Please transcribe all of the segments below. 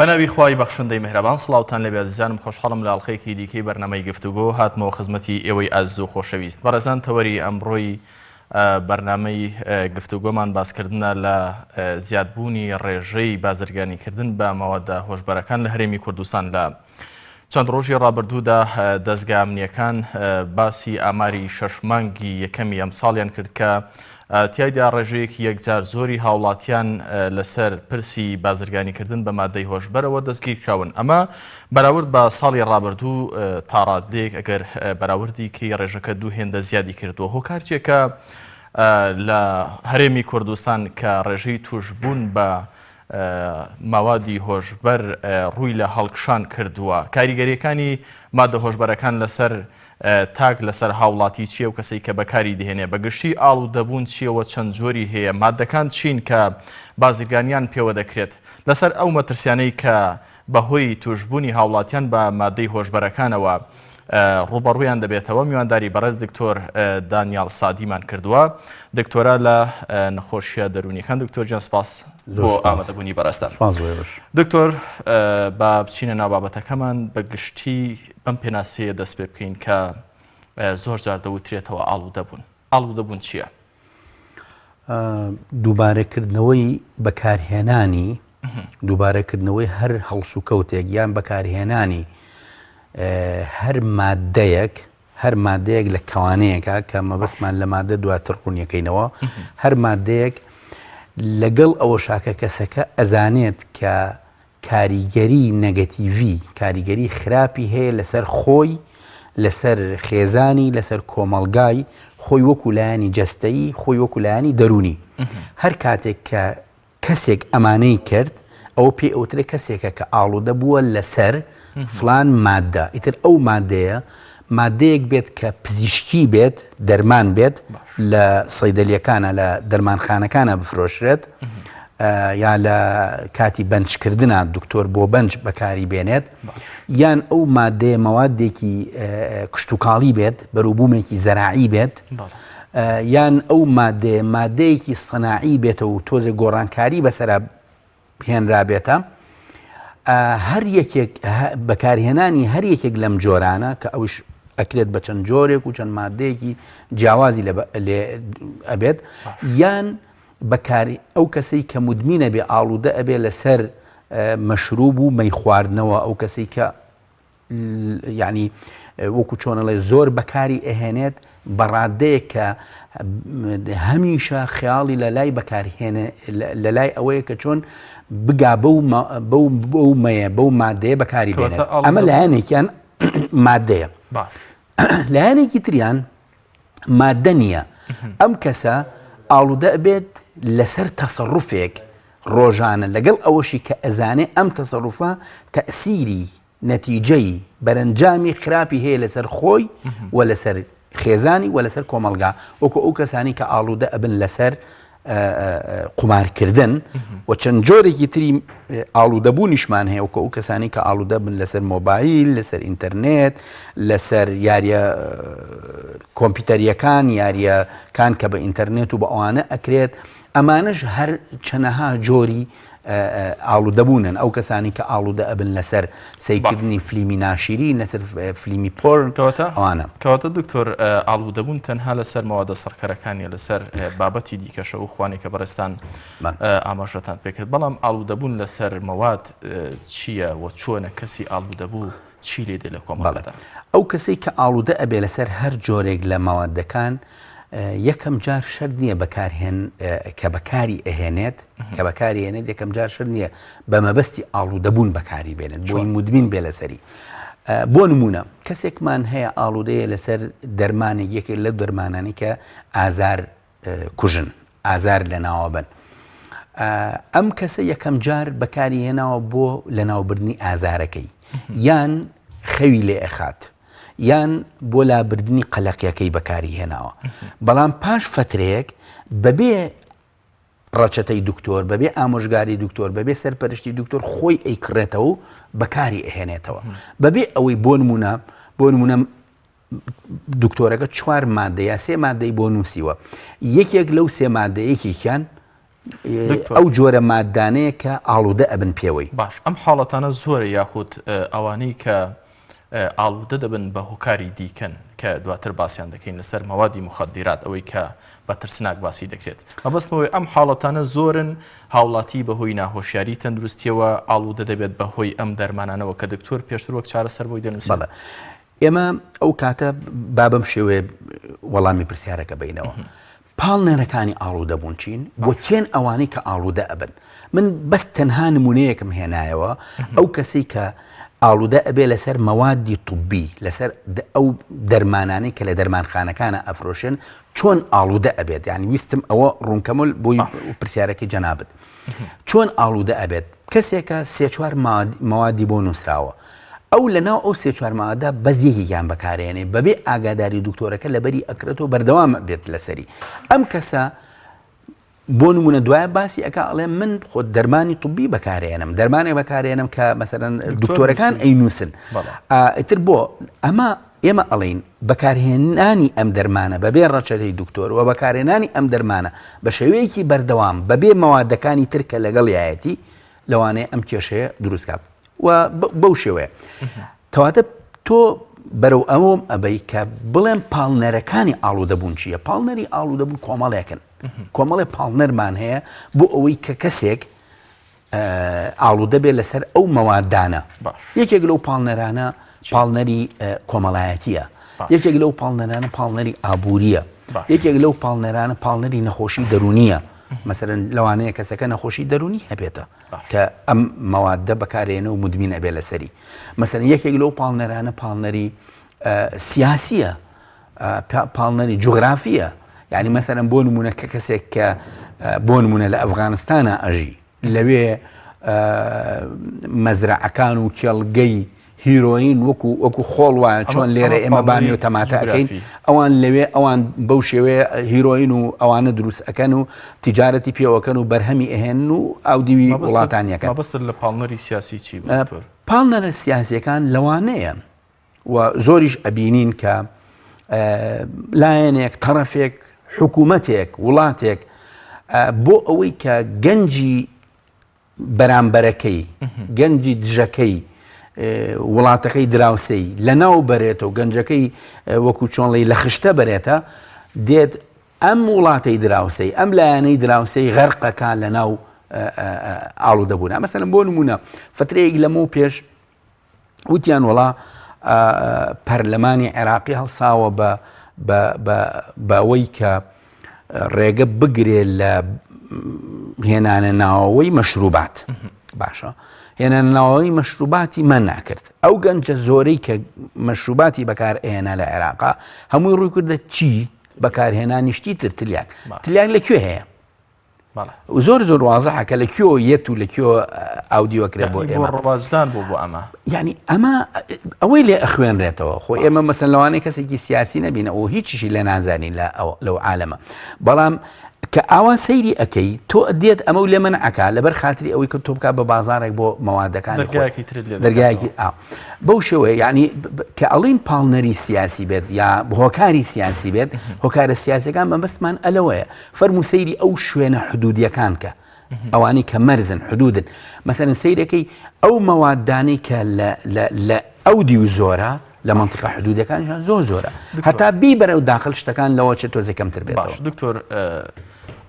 بەناوی خوای بەخشندەی میهرەبان سڵاوتان لێبێ ئازیزانم خۆشحاڵم لە ئەڵقەیەکی دیکەی بەرنامەی گفتوگۆ هاتمەوە خزمەتی ئێوەی ئازیز و خۆشەویست بەڕێزان تەوەری ئەمڕۆی بەرنامەی گفتوگۆمان باسکردنە لە زیادبوونی ڕێژەی بازرگانیکردن بە مەوادە هۆشبەرەکان لە هەرێمی کوردستان لە چەند ڕۆژی ڕابردوودا دەزگا ئەمنییەکان باسی ئاماری شەش مانگی یەکەمی ئەمساڵیان کرد کە تیایدا ڕێژەیەکی یەکجار زۆری هاوڵاتیان لەسەر پرسی بازرگانیکردن بە مادەی هۆشبەرەوە دەستگیرکراون ئەمە بەراورد بە ساڵی ڕابردوو تاڕادەیەک ئەگەر بەراوردی کەی ڕێژەکە دوو هێندە زیادی کردووە هۆکار چییە لە هەرێمی کوردستان کە ڕێژەی توشبوون بە مەوادی هۆشبەر ڕووی لە هەڵکشان کردووە. کاریگەرییەکانی مادە هۆشبەرەکان لەسەر تاک لەسەر هاوڵاتی چییە و کەسێک کە بەکاری دەهێنێ؟ بە گشتی ئاڵوودەبوون چییە و چەند جۆری هەیە؟ مادەکان چین کە بازرگانیان پێوە دەکرێت؟ لەسەر ئەو مەترسیانەی کە بەهۆی تووشبوونی هاوڵاتیان بە مادەی هۆشبەرەکانەوە ڕووبەڕوویان دەبێتەوە، میوانداری بەڕێز دکتۆر دانیاڵ سادیمان کردووە، دکتۆرا لە نەخۆشیە دەروونیەکان. دکتۆر گیان سپاس بۆ ئامادەبوونی بەڕێزتان. دکتۆر با بچینە ناو بابەتەکەمان، بە گشتی بەم پێناسەیە دەست پێ بکەین کە زۆر جار دەوترێتەوە ئاڵوودەبوون. ئاڵوودەبوون چییە؟ دووبارەکردنەوەی بەکارهێنانی دووبارەکردنەوەی هەر هەڵسوکەوتێک یان بەکارهێنانی هەر مادەیەک هەر مادەیەک لە کەوانەیەکە کە مەبەستمان لە مادە دواتر ڕوونیەکەینەوە هەر مادەیەک لەگەڵ ئەوە شاکە کەسەکە ئەزانێت کە کاریگەری نەگەتیڤی، کاریگەری خراپی هەیە لەسەر خۆی، لەسەر خێزانی، لەسەر کۆمەڵگای، خۆی وەکو لایەنی جەستەیی، خۆی وەکو لایەنی دەروونی. هەر کاتێک کە کەسێک ئەمانەی کرد، ئەوە پێی ئەوترێ کەسێکە کە ئاڵوودە بووە لەسەر فلان مادە. ئیتر ئەو مادەیە مادەیەک بێت کە پزیشکی بێت، دەرمان بێت، لە سەیدەلیەکانە لە دەرمانخانەکانە بفرۆشرێت یا لە کاتی بەنجکردنا دکتۆر بۆ بەنج بەکاری بێنێت یان ئەو مادەیە مەوادێکی کشتتوکاڵی بێت بەروبوومێکی زەراعی بێت یان ئەو مادەیە مادەیەکی سەناعی بێتەوە و تۆزێ گۆڕانکاری بەسەرا هێنرابێتە هەر یەکێک بەکارهێنانی هەر یەکێک لەم جۆرانە کە ئەوش ئەکرێت بە چەند جۆرێک و چەند مادەیەکی جیاوازی لێ ئەبێت یان بەکاری ئەو کەسەی کە مدمینە بێ ئاڵوودە ئەبێ لەسەر مەشروب و مەی خواردنەوە ئەو کەسەی کە یعنی وەکو چۆنەڵێ زۆر بەکاری ئەهێنێت بە ڕادەیەک کە هەمیشە خیاڵی لە لای بەکارهێنێ لە لای ئەوەیە کە چۆن بگا بەو بەو بەو مەیە بەو مادەیە بەکاری بێنێت ئەمە لایەنێکیان مادەیە باش لایەنێکی تریان مادە نییە ئەم کەسە ئاڵوودە بێت لەسەر تەسەڕفێک ڕۆژانە لەگەڵ ئەوەشی کە ئەزانێ ئەم تەسەڕفە تەسیری نەتیجەی بەرەنجامی خراپی هەیە لەسەر خۆی و لەسەر خێزانی و لەسەر کۆمەڵگا وەکو ئەو کەسانی کە ئاڵوودە ئەبن لەسەر قومارکردن و چەند جۆرێکی تری ئاڵوودەبوونیشمان هەیە وەکو ئەو کەسانی کە ئاڵوودە بن لەسەر مۆبایل لەسەر ئینتەرنێت لەسەر یاریە کۆمپیوتەریەکان یاریەکان کە بە ئینتەرنێت و بە ئەوانە ئەکرێت ئەمانەش هەر چەنەها جۆری ئاڵودەبوونن ئەو کەسانی کە ئاڵودە ئەبن لەسەر سەیرکردنی فلیمی ناشیرین لەسەر فلیمی پۆرن کەواتە ئەوانە. کەواتە دکتۆر ئاڵودەبوون تەنها لەسەر مەوادە سڕکەرەکان نیە لەسەر بابەتی دیکەشە و خوانی کە بەڕێزتان ئاماژەتان پێکرد بەڵام ئاڵودەبوون لەسەر مەواد چییە و چۆنە کەسی ئاڵودەبوو چی لێ دێ لە کۆمەڵگەدا؟ ئەو کەسەی کە ئاڵودە ئەبێ لەسەر هەر جۆرێک لە مەوادەکان یەکەم جار شەرت نییە بەکارهێن کە بەکاری ئەهێنێت کە بەکاری هێنێت یەکەم جار شەرت نییە بە مەبەستی ئاڵوودەبوون بەکاری بێنێت بۆی مدمین بێ لەسەری بۆ نمونە کەسێکمان هەیە ئاڵوودەیە لەسەر دەرمانێک یەکێک لەو دەرمانانی کە ئازار کوژن ئازار لەناوەبەن ئەم کەسە یەکەم جار بەکاری هێناوە بۆ لەناوبردنی ئازارەکەی یان خەوی لێ ئەخات یان بۆ لابردنی قەلەقیەکەی بەکاری هێناوە بەڵام پاش فترەیەک بەبێ ڕەچەتەی دکتۆر بەبێ ئامۆژگاری دکتۆر بەبێ سەرپەرشتی دکتۆر خۆی ئەیکڕێتەوە و بەکاری ئەهێنێتەوە بەبێ ئەوەی بۆ نمونە بۆ نمونە دکتۆرەکە چوار مادە یا سێ مادەی بۆ نووسیوە یەکێک لەو سێ مادە یەکێکیان. ئەو جۆرە مادانەیە کە ئاڵوودە ئەبن پێوەی. باش ئەم حاڵەتانە زۆرە یاخود ئەوانەی کە ئاڵوودە دەبن بە هۆکاری دیکەن کە دواتر باسیان دەکەین لەسەر مەوادی مخدرات ئەوەی کە بە ترسناک باسی دەکرێت مەبەستمەوەی ئەم حاڵەتانە زۆرن هاوڵاتی بەهۆی ناهۆشیاری تەندروستیەوە ئاڵوودە دەبێت بەهۆی ئەم دەرمانانەوە کە دکتۆر پێشتر وەک چارەسەر بۆی دەنووسێت. بەڵێ ئێمە ئەو کاتە با بەم شێوەیە وەڵامی پرسیارەکە بینەوە. پاڵنەرەکانی ئاڵوودەبوون چین و کێن ئەوانەی کە ئاڵوودە ئەبن؟ من بەس تەنها نمونەیەکم هێنایەوە ئەو کەسەی کە ئاڵوودە ئەبێ لەسەر مەوادی طبی لەسەر ئەو دەرمانانەی کە لە دەرمانخانەکانە ئەفرۆشن چۆن ئاڵوودە ئەبێت یعنی ویستم ئەوە ڕوونکەمەوە بۆی پرسیارەکەی جەنابت چۆن ئاڵوودە ئەبێت کەسێکە سێ چوار مەوادی بۆ نووسراوە ئەو لەناو ئەو سێ چوار مادە بەس یەکێکیان بەکارێنێ بەبێ ئاگاداری دکتۆرەکە لەبەری ئەکرێتەوە بەردەوام بێت لەسەری ئەم کەسە بۆ نمونە دوایە باسی ئەک ئەڵێ من خۆ دەرمانی طبی بەکارێنم دەرمانێک بەکارێنم کە مەسەرەن دکتۆرەکان ئەینووسن ئیتر بۆ ئەمە ئێمە ئەڵێین بەکارهێنانی ئەم دەرمانە بەبێ ڕەچەتەی دکتۆر و بەکارهێنانی ئەم دەرمانە بە شێوەیەکی بەردەوام بەبێ مەوادەکانی تر کە لەگەڵیایەتی لەوانەیە ئەم کێشەیە دروست کات و بەو شێوەیە کەواتە تۆ بەرەو ئەوەم ئەبەی کە بڵێم پاڵنەرەکانی ئاڵوودەبوون چییە پاڵنەری ئاڵوودەبوون کۆمەڵێکن کۆمەڵێ پاڵنەرمان هەیە بۆ ئەوەی کە کەسێک ئاڵوودە بێت لەسەر ئەو مەوادانە یەکێک لەو پاڵنەرانە پاڵنەری کۆمەڵایەتیە یەکێک لەو پاڵنەرانە پاڵنەری ئابووریە یەکێک لەو پاڵنەرانە پاڵنەری نەخۆشی دەرونیە مەسەرەن لەوانەیە کەسەکە نەخۆشی دەرونی هەبێتە کە ئەم مەوادە بەکارێنە و مدمین ئەبێ لەسەری مەسەرەن یەکێک لەو پاڵنەرانە پاڵنەری سیاسیە پاڵنەری جوگرافیە یعنی مەسەرەن بۆ نمونە کە کەسێک کە بۆ نمونە لە ئەفغانستانە ئەژی لەوێ مەزرەعەکان و کێڵگەی هیرۆین وەکو وەکو خۆڵ وایە چۆن لێرە ئێمە بامی و تەماتە ئەەکەین ئەوان لەوێ ئەوان بەو شێوەیە هیرۆین و ئەوانە دروست ئەەکەن و تیجارەتی پێوەکەن و بەرهەمی ئەهێن و ئەودیوی وڵاتانیەکە مەبەستت لە پاڵنەری سیاسی چی بوو؟ پاڵنەرە سیاسیەکان لەوانەیە و زۆریش ئەبینین کە لایەنێک تەڕەفێک حکوومەتێک وڵاتێک بۆ ئەوەی کە گەنجی بەرامبەرەکەی گەنجی دژەکەی وڵاتەکەی دراوسەی لە ناو بەرێتەوە گەنجەکەی وەکو چۆنڵی لە خشتە بەرێتە دێت ئەم وڵاتەی دراوسەی ئەم لایەنەی دراوسەی غەرقەکە لە ناو ئاڵودەبوون مەسەلەن بۆ نمونە فترەیەک لەمە و پێش وتیان وەڵا پەرلەمانی عێراقی هەڵساوە بە بەوەی کە ڕێگە بگرێ لە هێنانە ناوەوەی مەشروبات باشە هێنانە ناوەوەی مەشروباتی مەنع کرد ئەو گەنجە زۆرەی کە مەشروباتی بەکار ئێنا لە عێراقا هەمووی ڕووی کردە چی بەکارهێنانی شتی تر تلیاک تلیاک لە کوێ هەیە زۆر زۆر وازحە کە لە کوێوە یەت و لە کوێوە ئاودیوە کرێ بۆ ئێمە ڕەواجدان بۆ بۆ ئەمە یعنی ئەمە ئەوەی لێ ئەخوێنرێتەوە خۆ ئێمە مەسەن لەوانەیە کەسێکی سیاسی نەبینە و هیچیشی لێ نازانین لە لەو عالەمە بەڵام کە ئاوا سەیری ئەەکەی تۆ دێت ئەمە و لێ من ئەکا لەبەر خاتری ئەوەی کە تۆ بکات بە بازارێک بۆ مەوادەکان دەرگایەکی ترت لێ دەرگایەکی ئا بەو شێوەیە یعنی کە ئەڵین پاڵنەری سیاسی بێت یا هۆکاری سیاسی بێت هۆکارە سیاسەکان مەبەستمان ئەلەوەیە فەرموو سەیری ئەو شوێنە حدودیەکان کە ئەوانەی کە مەرزن حدودن مەسەرن سەیرەکەی ئەو مەوادانەی کە لە ئەو دیو زۆرە لە منطقە حدودەکانیان زۆر زۆرە هەتا بی بەرەو داخل شتەکان لەوە چێت تۆزێ کەمتر بێت باش دکتۆر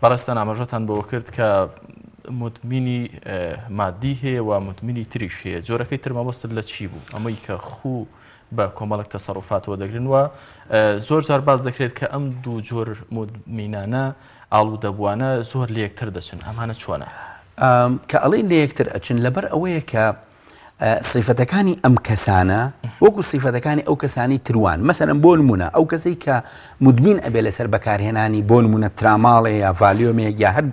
بەڕێزتان ئاماژەتان بەوە کرد کە مدمینی مادی هەیە و مدمینی تریش هەیە جۆرەکەی تر مەبەستت لە چی بوو ئەمەی کە خوو بە کۆمەڵێک تەسەروفاتەوە دەگرن و زۆر جار باس دەکرێت کە ئەم دوو جۆر مدمینانە ئاڵوودەبووانە زۆر لە یەکتر دەچن ئەمانە چۆنە؟ کە ئەڵێن لە یەکتر ئەچن لەبەر ئەوەیە کە سیفەتەکانی ئەم کەسانە وەکو سیفەتەکانی ئەو کەسانی تروان مەسەرم بۆ نمونە ئەو کەسەی کە مدمین ئەبێ لەسەر بەکارهێنانی بۆ نمونە تراماڵێ یا ڤالیۆمێک یا هەر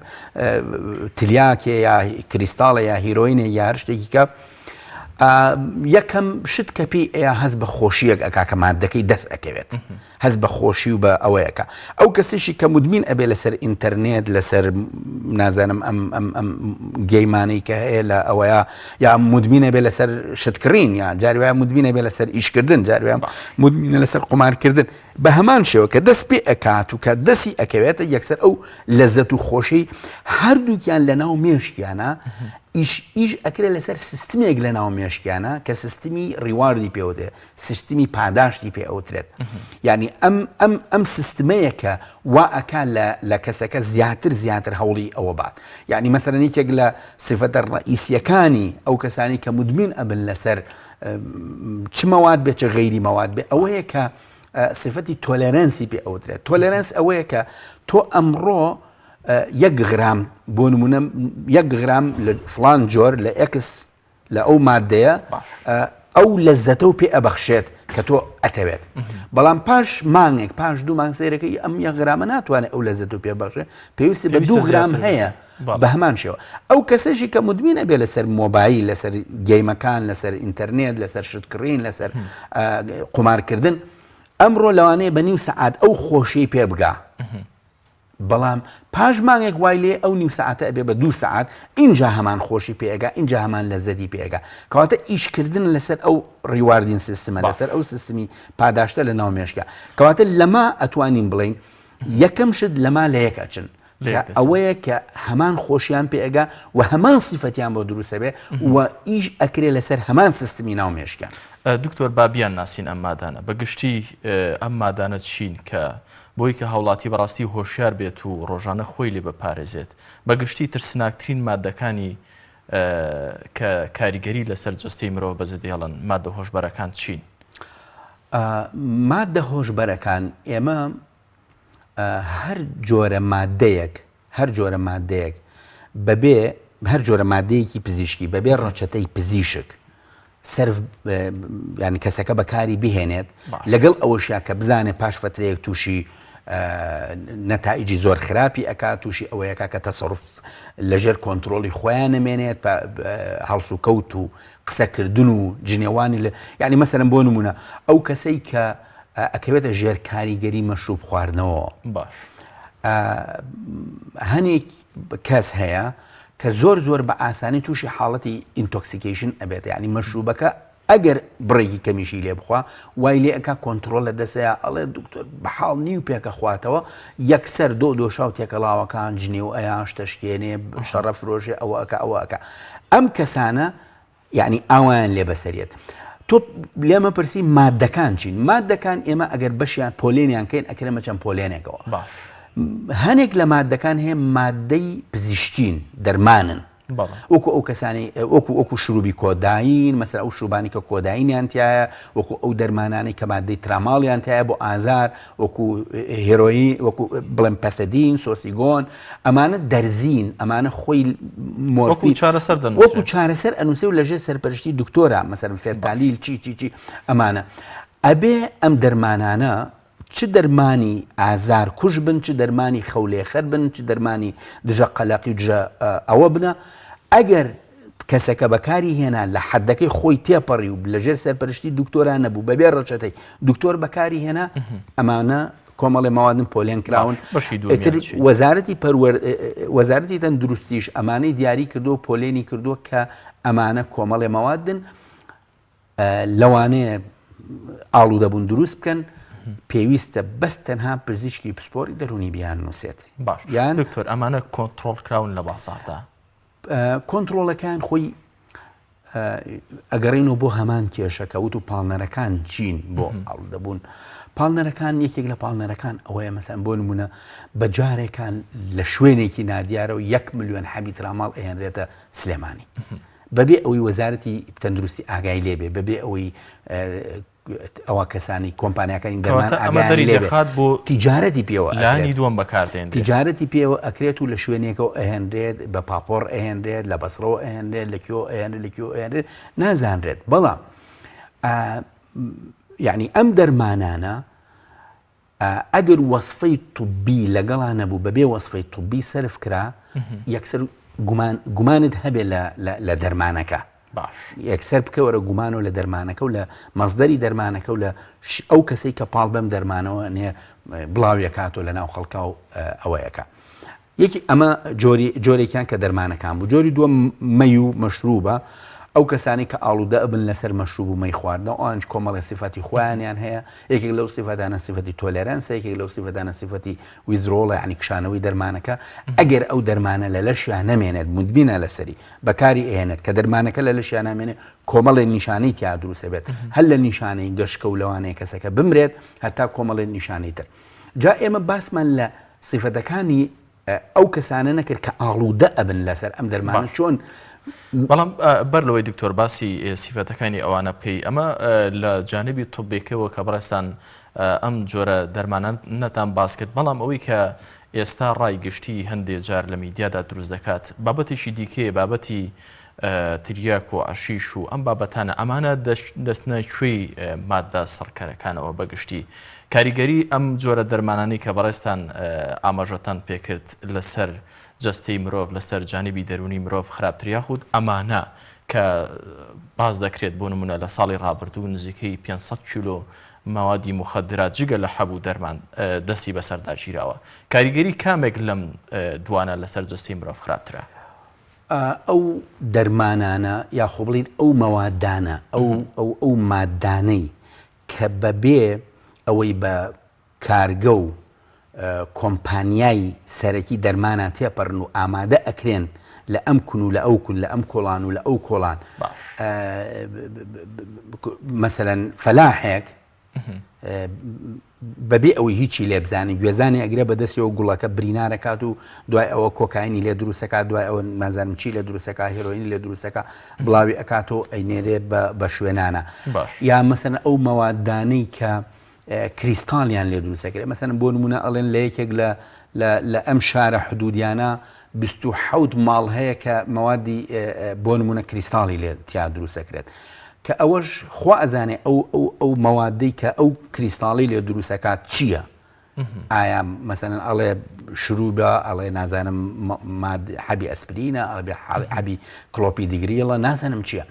تلیاکێ یا کریستاڵە یا هیرۆینێ یا هەر شتێکی کە یەکەم شت کە پێی ئەیا هەست بە خۆشیەک ئەکا کە مادەکەی دەست ئەکەوێت. هەست بە خۆشی و بە ئەوەیەکە ئەو کەسیشی کە مدمین ئەبێ لەسەر ئینتەرنێت لەسەر نازانم ئەم ئەم ئەم game انەی کە هەیە لە ئەوەیە یا مدمینە بێ لەسەر شتکڕین یا جاری وایە مدمینە بێ لەسەر ئیشکردن جاری وایە مدمینە لەسەر قومارکردن بە هەمان شێوە کە دەست پێ ئەکات و کە دەستی ئەکەوێتە یەکسەر ئەو لەزەت و خۆشی هەردووکیان لە ناو مێشکیانە ئیش ئیش ئەکرێت لەسەر سیستمێک لە ناو مێشکیانە کە سیستمی reward ی پێوتێ سیستمی پاداشتی پێ ئەوترێت یعنی ئەم ئەم ئەم سیستمەیە کە وا ئەکا لە لە کەسەکە زیاتر زیاتر هەوڵی ئەوە بات یعنی مەسەرەن یەکێک لە سیفەتە ڕئیسیەکانی ئەو کەسانی کە مدمین ئەبن لەسەر چ مەواد بێت چ غەیری مەواد بێ ئەوەیە کە سیفەتی tolerance ی پێ ئەوترێت tolerance ئەوەیە کە تۆ ئەمڕۆ یەک غرام بۆ نمونە یەک غرام لە فلان جۆر لە X لە ئەو مادەیە ئەو لەزەتە و پێ ئەبەخشێت کە تۆ ئەتەوێت بەڵام پاش مانگێک پاش دوو مانگ سەیرەکەی ئەم یەک غرامە ناتوانێت ئەو لەزەت و پێ بەخشێ پێویستی بە دوو غرام هەیە بە هەمان شێوە ئەو کەسەشی کە مدمین ئەبێ لەسەر مۆبایل لەسەر game ەکان لەسەر ئینتەرنێت لەسەر شتکڕین لەسەر قومارکردن ئەمڕۆ لەوانەیە بە نیو سەعات ئەو خۆشی پێ بگا بەڵام پاش مانگێک وای لێ ئەو نیو سەعاتە ئەبێ بە دوو سەعات ئینجا هەمان خۆشی پێ ئەگا ئینجا هەمان لەزەتی پێ ئەگا کەواتە ئیشکردن لەسەر ئەو rewarding system ە لەسەر ئەو سیستمی پاداشتە لە ناو مێشکە کەواتە لەما ئەتوانین بڵین یەکەم شت لەما لە یەک ئەچن ئەوەیە کە هەمان خۆشیان پێگا و هەمان سیفەتیان بۆ دروستە بێ و ئیش ئەکرێ لەسەر هەمان سیستمی ناو مێشکە. دکتۆر با بیان ناسین ئەم مادانە بە گشتی ئەم مادانە چین کە بۆی کە هاوڵاتی بەڕاستی هۆشیار بێت و ڕۆژانە خۆی لێ بپارێزێت. بە گشتی ترسناکترین ماددەکانی کە کاریگەری لەسەر جەستەی مرۆڤ بەجێدێڵن ماددە هۆشبەرەکان چین؟ ماددە هۆشبەرەکان ئێمە هەر جۆرە ماددەیەک هەر جۆرە ماددەیەک بەبێ هەر جۆرە مادەیەکی پزیشکی بەبێ ڕەچەتەی پزیشک سەرف یانی کەسەکە بەکاری بهێنێت لەگەڵ ئەوەشیا کە بزانێت پاش فترەیەک تووشی نەتائیجی زۆر خراپی ئەک تووشی ئەوەیەکە کە تەسەڕف لەژێر کۆنتترۆلی خۆیان نەمێنێت هەڵس و کەوت و قسەکردن و جنێوانی لە یعنی مەسەرم بۆ نمونە ئەو کەسەی کە ئەکەوێتە ژێر کاریگەری مەشروب خواردنەوە باش هەنێک کەس هەیە کە زۆر زۆر بە ئاسانی تووشی حاڵەتی intoxication ئەبێت یعنی مەشروبەکە ئەگەر بڕێکی کەمیشی لێ بخوا وای لێ ئەک کۆنتترۆل لە دەسەیە ئەڵێ دکتۆر بەحاڵ نیو پێکە خواتەوە یەکسەر دۆ دۆشاو تێکەڵاوەکان جنێ و ئەیان شتەشکێنێ شەڕە فرۆژێ ئەوە ئەک ئەوە ئەک ئەم کەسانە یەعنی ئاوایان لێ بەسەریەت. تۆ لێمە پرسی مادەکان چین مادەکان ئێمە ئەگەر بەشیان پۆلێنیان کەین ئەکرێمە چەند پۆلێنێکەوە باش هەنێک لە مادەکان هەیە مادەی پزیشکین دەرمانن وەکو ئەو کەسانی وەکو وەکو شروبی کۆداین مەسەر ئەو شروبانی کە کۆداینیان تایە وەکو ئەو دەرمانانەی کە مادەی تراماڵیان تایە بۆ ئازار وەکو هێرۆیین وەکو بڵێم پەثەدین سۆسیگۆن ئەمانە دەرزین ئەمانە خۆی مۆرفی چارەسەر دەنووسرێن. وەکو چارەسەر ئەنووسێ و لەژێر سەرپەرشتی دکتۆرە مەسەلەن فێنتانیل چی چی چی ئەمانە ئەبێ ئەم دەرمانانە چ دەرمانی ئازار کوژ بن چ دەرمانی خەولێخەر بن چ دەرمانی دژە قەلەقی و دژە ئەوە بنە ئەگەر کەسەکە بەکاری هێنا لە حەدەکەی خۆی تێپەڕی و لەژێر سەرپەرشتی دکتۆرا نەبوو بەبێ ڕەچەتەی دکتۆر بەکاری هێنا ئەمانە کۆمەڵی مەوادن پۆلێن کراون ئیتر وەزارەتی پەروەر وەزارەتی تەندروستیش ئەمانەی دیاری کردو پۆلێنی کردووە کە ئەمانە کۆمەڵی مەوادن لەوانەیە ئاڵوودەبوون دروست بکەن پێویستە بەس تەنها پزیشکی پسپۆری دەرونی بیان نووسێت باش یان دکتۆر ئەمانە کۆنتترۆل کراون لە بازاردا کۆنترۆڵەکان خۆی ئەگەڕێنەوە بۆ هەمان کێشە کە وت و پاڵنەرەکان چین بۆ ئاڵودەبوون پاڵنەرەکان یەکێک لە پاڵنەرەکان ئەوەیە مەسەن بۆ نمونە بە جارێکان لە شوێنێکی نادیارەوە یەک ملیۆن حەبی تراماڵ ئەهێنرێتە سلێمانی بەبێ ئەوەی وەزارەتی تەندروستی ئاگای لێبێ بەبێ ئەوەی ئەوە کەسانی کۆمپانیاکانی دەرمان کەواتە ئەمە ئاگایان دەری لێ بێ دەخات بۆ تیجارەتی پێوە لانی ئەکرێت دووەم بەکاردێنرێت. تیجارەتی پێوە ئەکرێت و لە شوێنێکەوە ئەهێنرێت بە پاپۆڕ ئەهێنرێت لە بەسڕەوە ئەهێنرێت لە کوێوە ئەهێنرێت لە کوێوە ئەهێنرێت نازانرێت بەڵام ئا، یعنی ئەم دەرمانانە ئا، ئەگەر وەسفەی طبی لەگەڵا نەبوو بەبێ وەسفەی طبی سەرف کرا یەکسەر گومان گومانت هەبێ لە لە لە دەرمانەکە. باش. یەکسەر بکەوەرە گومانەوە لە دەرمانەکە و لە مەسدەری دەرمانەکە و لە ئەو کەسەی کە پاڵ بەم دەرمانەوە نێ بڵاویەکاتەوە لە ناو خەڵکا و ئەوەیەکە. یەکی ئەمە جۆری جۆرێکیان کە دەرمانەکان بوو جۆری دووەم مەی و مەشروبە ئەو کەسانی کە ئاڵوودە ئەبن لەسەر مەشروب و مەی خواردنەوە ئەوانش کۆمەڵی سیفەتی خۆیانیان هەیە یەکێک لەو سیفەتانە سیفەتی tolerance ە یەکێک لەو سیفەتانە سیفەتی withdrawal ە یعنی کشانەوەی دەرمانەکە ئەگەر ئەو دەرمانە لە لەشیان نەمێنێت مدمینە لەسەری بەکاری ئێنێت کە دەرمانەکە لە لەشیان نامێنێت کۆمەڵێ نیشانەی تیا دروستە بێت هەر لە نیشانەی گەشکە و لەوانەیە کەسەکە بمرێت هەتا کۆمەڵێ نیشانەی تر جا ئێمە باسمان لە سیفەتەکانی ئەو کەسانە نەکرد کە ئاڵوودە ئەبن لەسەر ئەم دەرمانە چۆن بەڵام بەر لەوەی دکتۆر باسی سیفەتەکانی ئەوانە بکەی ئەمە لە جانبی طبێکەوە کە بەڕێزتان ئەم جۆرە دەرمانە نەتان باس کرد بەڵام ئەوەی کە ئێستا ڕای گشتی هەندێ جار لە میدیادا دروست دەکات بابەتێکی دیکەیە بابەتی تریاک و عەشیش و ئەم بابەتانە ئەمانە دەستنە کوێی مادە سڕکەرەکانەوە بەگشتی کاریگەری ئەم جۆرە دەرمانانی کە بەڕێزتان ئاماژەتان پێکرد لەسەر جەستەی مرۆڤ لەسەر جانبی دەرونی مرۆڤ خراپتر یاخود ئەمانە کە باز دەکرێت بۆ نمونە لە ساڵی ڕابردوو نزیکەی 500 کیلۆ مەوادی موخەدرات جگە لە حەب و دەرمان دەستی بەسەردا گیراوە کاریگەری کامێک لەم دوانە لەسەر جەستەی مرۆڤ خراپترە؟ ئەو دەرمانانە یاخۆ بڵین ئەو مەوادانە ئەو ئەو ئەو مادانەی کە بەبێ ئەوەی بە کارگە و کۆمپانیای سەرەکی دەرمانە تێپەرن و ئامادە ئەکرێن لە ئەم کون و لە ئەو کون لە ئەم کۆڵان و لە ئەو کۆڵان مەسەلەن فەلاحێک بەبێ ئەوەی هیچی لێ بزانێ گوێزانی ئەگرێ بە دەستیەوە گوڵەکە برینارەکات و دوای ئەوە کۆکاینی لێ دروستەکات دوای ئەوە نازانم چی لێ دروستەکە هێرۆینی لێ دروستەکە بڵاوی ئەکاتەوە ئەینێرێ بە شوێنانە یا مەسەن ئەو مەوادانەی کە کریستاڵیان لێ دروستەکرێت مەسەن بۆ نمونە ئەڵێن لە یەکێک لە لە ئەم شارە حدودیانە 27 ماڵ هەیە کە مەوادی بۆ نمونە کریستاڵی لێ تیا دروستەکرێت کە ئەوەش خوا ئەزانێ ئەو ئەو ئەو مەوادەی کە ئەو کریستاڵی لێ دروستەکات چییە؟ ئایا مەسەلەن ئەڵێ شروبە ئەڵێ نازانم ماد حەبی ئەسپرینە ئەڵێ حەبی کلۆپی دیگریڵە نازانم چییە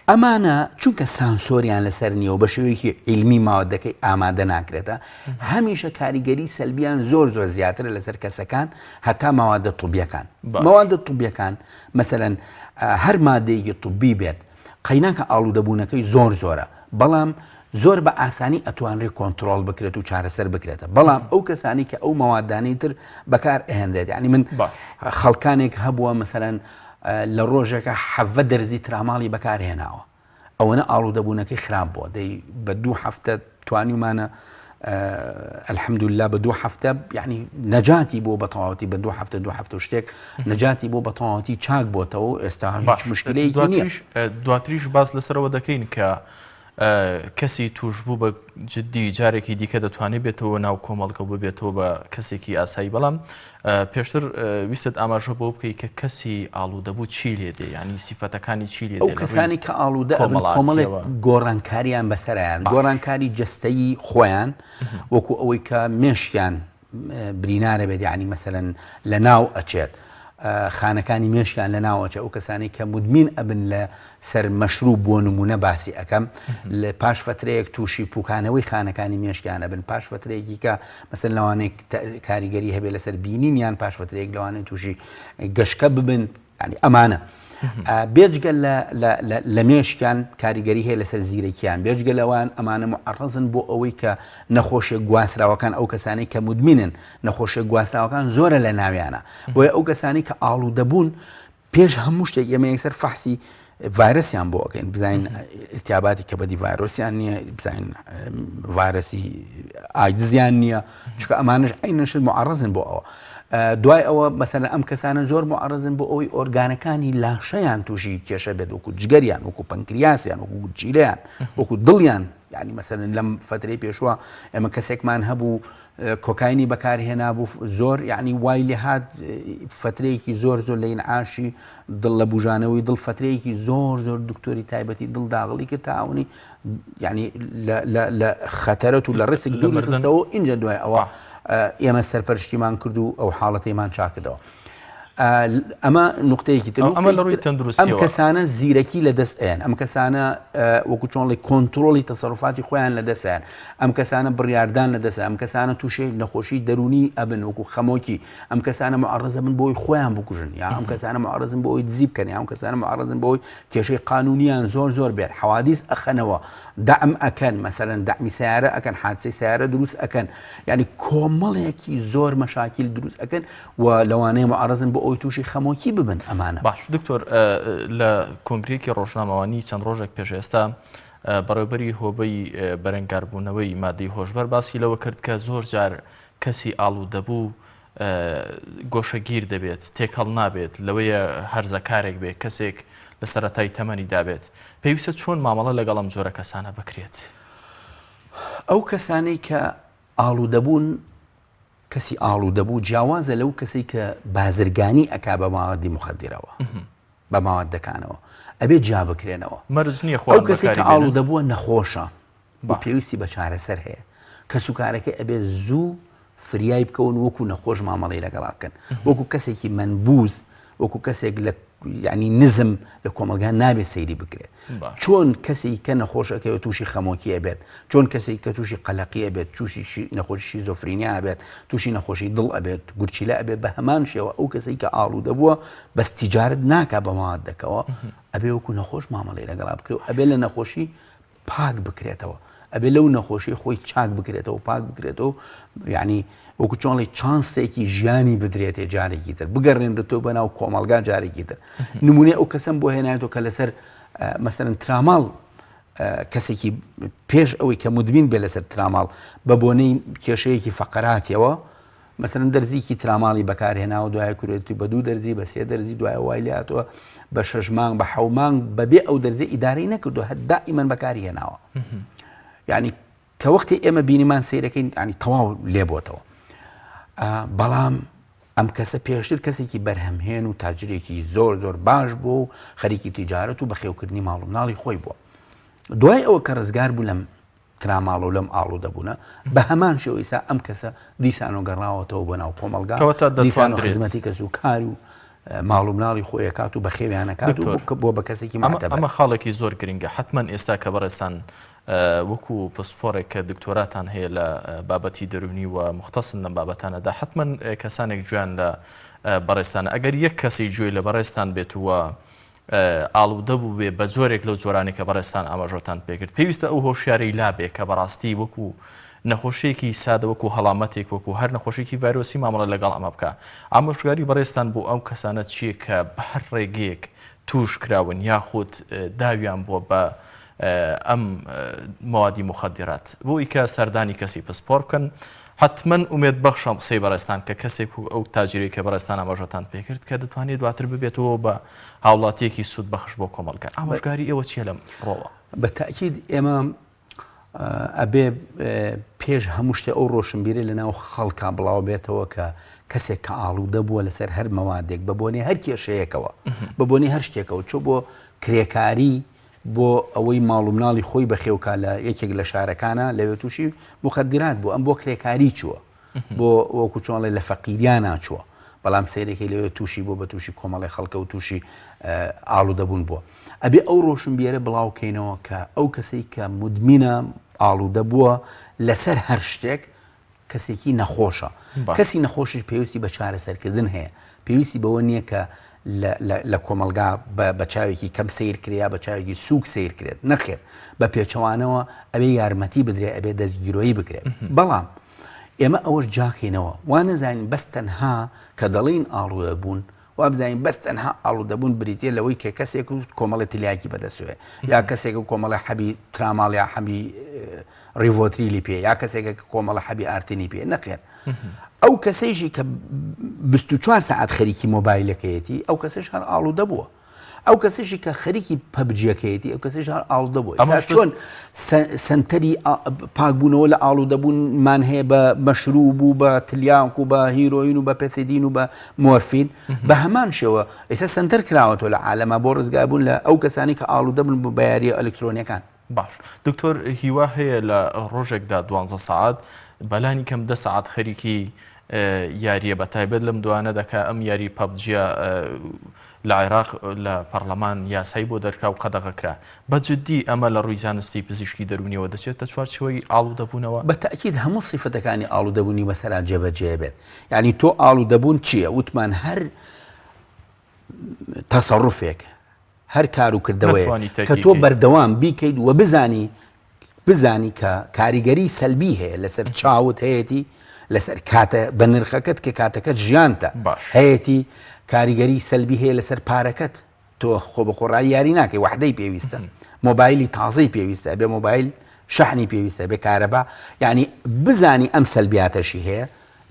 ئەمانە چونکە سانسۆریان لەسەر نییە و بە شێوەیەکی عیلمی ماوەدەکەی ئامادە ناکرێتە هەمیشە کاریگەری سەلبیان زۆر زۆر زیاترە لەسەر کەسەکان هەتا مەوادە طبیەکان مەوادە طبیەکان مەسەلەن هەر مادەیەکی طبی بێت قەیناکە ئاڵوودەبوونەکەی زۆر زۆرە بەڵام زۆر بە ئاسانی ئەتوانرێت کۆنتترۆل بکرێت و چارەسەر بکرێتە بەڵام ئەو کەسانی کە ئەو مەوادانەی تر بەکار ئەهێنرێت یعنی من خەڵکانێک هەبووە مەسەرەن لە ڕۆژێکە حەڤە دەرزی تراماڵی بەکارهێناوە ئەوەنە ئاڵوودەبوونەکەی خراپ بووە دەی بە دوو هەفتە توانیومانە الحمدلله بە دوو هەفتە یعنی نەجاتی بۆ بە تەواوەتی بە دوو هەفتە دوو هەفتە شتێک نەجاتی بۆ بە تەواوەتی چاک بۆتەوە ئێستا هیچ مشکلەیەکی نییە دواتریش باس لەسەرەوە دەکەین کە کەسی توشبوو بە جددی جارێکی دیکە دەتوانێت بێتەوە ناو کۆمەڵگە و ببێتەوە بە کەسێکی ئاسایی بەڵام پێشتر ویستت ئاماژە بۆ بکەی کە کەسی ئاڵوودەبوو چی لێ دێ یانی سیفەتەکانی چی لێ ئەو کەسانی کە ئاڵوودە ئەبن کۆمەڵێک گۆڕانکاریان بەسەرایان گۆڕانکاری جەستەیی خۆیان وەکو ئەوەی کە مێشکیان برینارە بێت یعنی مەسەلەن لە ناو ئەچێت خانەکانی مێشکیان لە ناوەچە ئەو کەسانی کە مدمین ئەبن لە سەر مەشروب بۆ نمونە باسی ئەەکەم لە پاش فترەیەک تووشی پوکانەوەی خانەکانی مێشکیان ئەبن پاش فترەیەکی کە مەسەن لەوانەیە کاریگەری هەبێت لەسەر بینین یان پاش فترەیەک لەوانەیە تووشی گەشکە ببن ینی ئەمانە بێجگە لە مێشکیان کاریگەری هەیە لەسەر زیرەکیان بێجگە لەوان ئەمانە معڕزن بۆ ئەوەی کە نەخۆشیە گواستراوەکان ئەو کەسانی کە مدمینن نەخۆشیە گواستراوەکان زۆرە لە ناویانە بۆیە ئەو کەسانی کە ئاڵوودەبوون پێش هەموو شتێک ئێمە یەکسەر فەحسی ڤایرەسیان بۆ ئەکەین بزانین التیاباتی کەبەدی ڤایرۆسیان نییە بزانین ڤایرەسی ئایدزیان نییە چونکە ئەمانش عینەشت معرضن بۆ ئەوە دوای ئەوە مەسەلەن ئەم کەسانە زۆر معرضن بۆ ئەوەی ئۆرگانەکانی لاشەیان تووشی کێشە بێت وەکو جگەریان وەکو پەنکریاسیان وەکو گورچیلەیان وەکو دڵیان یعنی مەسەلەن لەم فترەی پێشوە ئێمە کەسێکمان هەبوو کۆکاینی بەکارهێنابوو زۆر یعنی وای لێهات فترەیەکی زۆر زۆر لە ئینعاشی دڵ لە بژانەوەی دڵ فترەیەکی زۆر زۆر دکتۆری تایبەتی دڵ داغڵی کرد تا ئەوەی یعنی لە خەتەرەت و لە ڕسک دووری خستەوە اینجا دوای ئەوە ئێمە سەرپەرشتیمان کرد و ئەو حاڵەتەیمان چاکردەوە. ئەمە نقطەیەکی تر ئەمە لە ڕووی تەندروستی ئەم کەسانە زیرەکی لە دەست ئەیەن ئەم کەسانە وەکو چۆنڵی کۆنتترۆلی تەسەروفاتی خۆیان لە دەستیان ئەم کەسانە بڕیاردان لە دەست ئەم کەسانە تووشێ نەخۆشی دەرونی ئەبن وەکو خەمۆکی ئەم کەسانە معرزە بن بۆی خۆیان بکوژن یا ئەم کەسانە معرزن بۆی دزی بکەن یا ئەم کەسانە معرزن بۆی کێشەی قانونیان زۆر زۆر بێت حوادیس ئەخەنەوە دەعم ئەکەن مەسەلەن دەعمی سیارە ئەکەن حادسەی سیارە دروست ئەکەن یعنی کۆمەڵێکی زۆر مەشاکیل دروست ئەکەن و لەوانەیە معرزن بۆ ئەوی تووشی خەمۆکی ببن ئەمانە. باش دکتۆر لە کۆنگرەیەکی ڕۆژنامەوانی چەند ڕۆژێک پێش ئێستا بەڕێوبەری هۆبەی بەرەنگاربوونەوەی مادەی هۆشبەر باسی لەوە کرد کە زۆر جار کەسی ئاڵوودەبوو گۆشەگیر دەبێت، تێکەڵ نابێت، لەوەیە هەرزەکارێک بێت، کەسێک لە سەرەتای تەمەنیدا بێت. پێویستە چۆن مامەڵە لەگەڵ ئەم جۆرە کەسانە بکرێت؟ ئەو کەسانەی کە ئاڵوودەبوون، کەسی ئاڵوودەبوو جیاوازە لەو کەسەی کە بازرگانی ئەکا بە ماوەدی موخەدیرەوە. بە ماوەدەکانەوە ئەبێ جیا بکرێنەوە. مەرج نییە خۆیان ئەو کەسێک کە بەکاری بێنن. ئاڵوودەبووە نەخۆشە و پێویستی بە چارەسەر هەیە. کەسوکارەکەی ئەبێ زوو فریای بکەون وەکو نەخۆش مامەڵەی لەگەڵا بکەن. وەکو کەسێکی مەنبوز، وەکو کەسێک لە یعنی نزم لە کۆمەڵگا نابێت سەیری بکرێت. چۆن کەسێک کە نەخۆش ئەکەوێت تووشی خەمۆکی ئەبێت، چۆن کەسێک کە تووشی قەلەقی ئەبێت، تووشی نەخۆشی شیزۆفرینیا ئەبێت، تووشی نەخۆشی دڵ ئەبێت، گورچیلە ئەبێت، بە هەمان شێوە ئەو کەسێک کە ئاڵوودە بووە بەس تیجارەت ناکا بە مادەکەوە، ئەبێ وەکو نەخۆش مامەڵەی لەگەڵا بکرێت و ئەبێ لە نەخۆشی پاک بکرێتەوە ئەبێ لەو نەخۆشی خۆی چاک بکرێتەوە پاک بکرێتەوە یعنی وەکو چۆنڵی چانسێکی ژیانی بدرێتێ جارێکی تر بگەڕێنرێتەوە بە ناو کۆمەلگا جارێکی تر نمونێ ئەو کەسم بۆ هێنایەوە کە لەسەر مەسەرەن تراماڵ کەسێکی پێش ئەوەی کە مدمین بێ لەسەر تراماڵ بە بۆنەی کێشەیەکی فەقەراتیەوە مەسەلەن دەرزیکی تراماڵی بەکارهێناوە دوای کورێتی بە دوو دەرزی بە سێ دەرزی دوای وای لاتوە بە شەش مانگ بە حەو مانگ بەبێ ئەو دەرزی ئیدارەی نەکردو هەر دائیمەن بەکاری هێناوە یعنی کە وەختی ئێمە بینیمان سیرەکەین ینی تەواو لێبووتەوە بەڵام ئەم کەسە پێشتر کەسێکی بەرهەمهێن و تاجرێکی زۆر زۆر باش بوو و خەریکی تیجارەت و بەخێوکردنی ماڵ و مناڵی خۆی بووە دوای ئەوە کە ڕزگار بوو لەم تراماڵ و لەم ئاڵوودەبوونە، بە هەمان شێوە ئیسا ئەم کەسە دیسانەوە گەڕاوەتەوە بۆ ناو کۆمەڵگا، کەواتە دیسانەوە دەتواندرێت. خزمەتی کەس و کار و ماڵ و مناڵی خۆی ئەکات و بەخێویان ئەکات و دکتۆر بووە بە کەسێکی ئەمە موعتەبەر. ئەمە خاڵێکی زۆر گرنگە حەتمەن ئێستا کە بەڕێزتان وەکو پسپۆڕێک کە دکتۆراتان هەیە لە بابەتی دەروونی و موختەسن لەم بابەتانەدا حەتمەن کەسانێک گوێیان لە بەڕێزتانە ئەگەر یەک کەسی گوێی لە بەڕێزتان بێت و ئاڵودە بووبێ بە جۆرێک لەو جۆرانەی کە بەڕێزتان ئاماژەتان پێکرد پێویستە ئەو هۆشیارەی لابێ کە بەڕاستی وەکو نەخۆشیەکی سادە وەکو هەڵامەتێک وەکو هەر نەخۆشیکی ڤایرۆسی مامەڵە لەگەڵ ئەمە بکە ئامۆژگاری بەڕێزتان بۆ ئەو کەسانە چییە کە بە هەر ڕێگەیەک توش کراون یاخود داویان بووە بە ئەم مەوادی مخدرات بۆ ئەوی کە سەردانی کەسی پسپۆر بکەن حەتمەن ئومێد بەخشە ئەم قسەی بەڕێزتان کە کەسێک وەک ئەو تاجرەی کە بەڕێزتان ئاماژەتان پێکرد کە دەتوانێت دواتر ببێتەوە بە هاوڵاتیەکی سوود بەخش بۆ کۆمەڵگا ئامۆژگاری ئێوە چیە لەم ڕۆوە؟ بە تەئکید ئێمە ئەبێ پێش هەموو شتێ ئەو ڕۆشنبیرە لە ناو خەڵکا بڵاو بێتەوە کە کەسێک کە ئاڵوودە بووە لەسەر هەر مەوادێک بە بۆنەی هەر کێشەیەکەوە بە بۆنەی هەر شتێکەوە چۆ بۆ کرێکاری بۆ ئەوەی ماڵ و مناڵی خۆی بەخێوکا لە یەکێک لە شارەکانا لەوێ تووشی موخەدیرات بوو ئەم بۆ کرێکاری چووە بۆ وەکو چۆنڵێ لە فەقیریانا چووە بەڵام سەیرەکەی لەوێ تووشی بۆ بە تووشی کۆمەڵی خەڵکە و تووشی ئاڵوودەبوون بووە ئەبێ ئەو ڕۆشنبیرە بڵاو کەینەوە کە ئەو کەسەی کە مدمینە ئاڵوودە بووە لەسەر هەر شتێک کەسێکی نەخۆشە کەسی نەخۆشیش پێویستی بە چارەسەرکردن هەیە پێویستی بەوە نییە کە لە کۆمەلگا بە چاوێکی کەم سیر کرێ یا بە چاوێکی سوک سیر کرێت نەخێر بە پێچەوانەوە ئەوێ یارمەتی بدرێ ئەبێ دەستگیرۆیی بکرێت بەڵام ئێمە ئەوەش جاکەینەوە وا نەزانین بەس تەنها کە دەڵین ئاڵوە بوون وابزانین بەس تەنها ئاڵودەبوون بریتە لەوەی کە کەسێک و کۆمەڵی تلیاکی بەدەستوێ یا کەسێک و کۆمەڵی حەبی تراماڵ یا حەبی ڕیڤۆتریلی پێ یا کەسێکە کە کۆمەڵە حەبی ئارتینی پێ نەخێر ئەو کەسەیشی کە 24 سەعات خەریکی مۆبایلەکەیەتی ئەو کەسەش هەر ئاڵوودە بووە ئەو کەسێکی کە خەریکی پەبجیەکەیەتی ئەو کەسێش هەر ئاڵودە بووە ئەمە چۆن سنتەری پاکبوونەوە لە ئاڵودەبوونمان هەیە بە مەشروب و بە تلیاک و بە هیرۆین و بە پێتیدین و بە مۆرفین بە هەمان شێوە ئێستا سنتەر کراوەتەوە لە عالەما بۆ ڕزگاربوون لە ئەو کەسانی کە ئاڵودە بن بە یاریە ئەلکترۆنیەکان باش دکتۆر هیوا هەیە لە ڕۆژێکدا دوانزە سەعات بەلانی کەم دە سەعات خەریکی. یارییە بە تایبەت لەم دوانەدا کە ئەم یاری پەبجیە لە عێراق لە پەڕلەمان یاسای بۆ دەرکرا و قەدەغە کرا. بە جدی ئەمە لە ڕووی زانستی پزیشکی دەروونیەوە دەچێتە چوارچێوەی ئاڵوودەبوونەوە؟ بە تەئکید هەموو سیفەتەکانی ئاڵوودەبوونی بەسەرا جێبەجێ بێت. یانی تۆ ئاڵوودەبوون چییە؟ وتمان هەر تەسەڕوفێک، هەر کار و کردەوەیەک کە تۆ بەردەوام بیکەیت و بزانی بزانی کە کاریگەری سەلبی هەیە لەسەر چاوت هەیەتی لەسەر کاتە بە نرخەکەت کە کاتەکەت ژیانتە هەیەتی کاریگەری سەلبی هەیە لەسەر پارەکەت تۆ خۆ بە خۆڕایی یاری ناکەی وحدەی پێویستە مۆبایلی تازەی پێویستە بێ مۆبایل شەحنی پێویستە بێ کارەبا یعنی بزانی ئەم سەلبیاتەشی هەیە